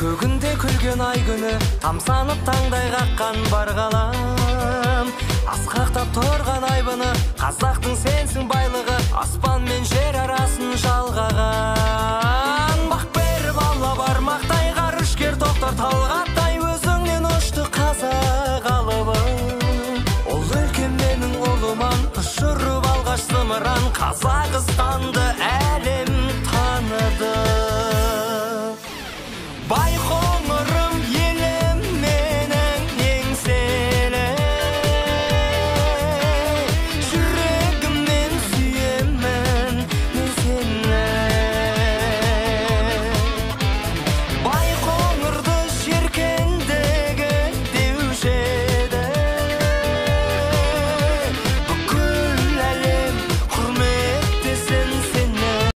Көгінде күлген ай күні, тамсанып таңдай қаққан бар ғалам. Асқақтап тұрған айбыны, қазақтың сенсің байлығы, аспан мен жер арасын жалғаған. Бақ беріп алла бармақтай, ғарышкер тоқтар талғаттай, өзіңнен ұшты қазақ алыбы. Ол өлкем менің ұлыман, ұшырып алғаш зымыран, Қазақстанды